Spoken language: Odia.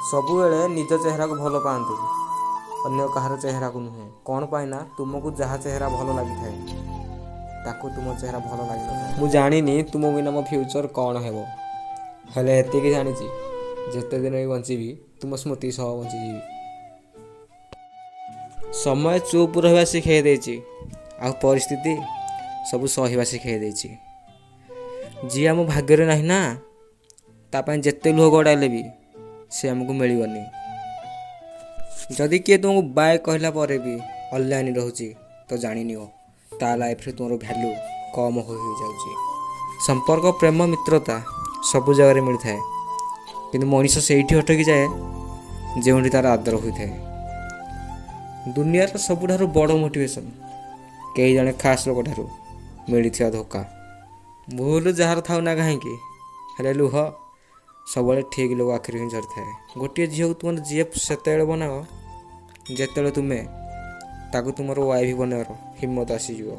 ସବୁବେଳେ ନିଜ ଚେହେରାକୁ ଭଲ ପାଆନ୍ତୁ, ଅନ୍ୟ କାହାର ଚେହେରାକୁ ନୁହେଁ। କ'ଣ ପାଇଁ ନା ତୁମକୁ ଯାହା ଚେହେରା ଭଲ ଲାଗିଥାଏ, ତାକୁ ତୁମ ଚେହେରା ଭଲ ଲାଗିନଥାଏ। ମୁଁ ଜାଣିନି ତୁମ ବିନା ମୋ ଫ୍ୟୁଚର୍ କ'ଣ ହେବ, ହେଲେ ଏତିକି ଜାଣିଛି, ଯେତେ ଦିନ ବି ବଞ୍ଚିବି, ତୁମ ସ୍ମୃତି ସହ ବଞ୍ଚିଯିବି। ସମୟ ଚୁପ୍ ରହିବା ଶିଖେଇ ଦେଇଛି ଆଉ ପରିସ୍ଥିତି ସବୁ ସହିବା ଶିଖେଇ ଦେଇଛି। ଯିଏ ଆମ ଭାଗ୍ୟରେ ନାହିଁ ନା, ତା ପାଇଁ ଯେତେ ଲୁହ ଗଡ଼ାଇଲେ ବି ସେ ଆମକୁ ମିଳିବନି। ଯଦି କିଏ ତୁମକୁ ବାଏ କହିଲା ପରେ ବି ଅନଲାଇନ୍ ରହୁଛି, ତ ଜାଣିନିଅ ତା ଲାଇଫ୍ରେ ତୁମର ଭ୍ୟାଲୁ କମ୍ ହୋଇ ହୋଇଯାଉଛି। ସମ୍ପର୍କ, ପ୍ରେମ, ମିତ୍ରତା ସବୁ ଜାଗାରେ ମିଳିଥାଏ, କିନ୍ତୁ ମଣିଷ ସେଇଠି ଅଟକି ଯାଏ ଯେଉଁଠି ତାର ଆଦର ହୋଇଥାଏ। ଦୁନିଆର ସବୁଠାରୁ ବଡ଼ ମୋଟିଭେସନ୍ କେହି ଜଣେ ଖାସ୍ ଲୋକଠାରୁ ମିଳିଥିବା ଧୋକା। ଭୁଲ ଯାହାର ଥାଉ ନା କାହିଁକି, ହେଲେ ଲୁହ ସବୁବେଳେ ଠିକ୍ ଲୋକ ଆଖିରୁ ହିଁ ଝରିଥାଏ। ଗୋଟିଏ ଝିଅକୁ ତୁମର ଜିଏଫ୍ ସେତେବେଳେ ବନାଅ, ଯେତେବେଳେ ତୁମେ ତାକୁ ତୁମର ୱାଇଫ୍ ବନେଇବାର ହିମ୍ମତ ଆସିଯିବ।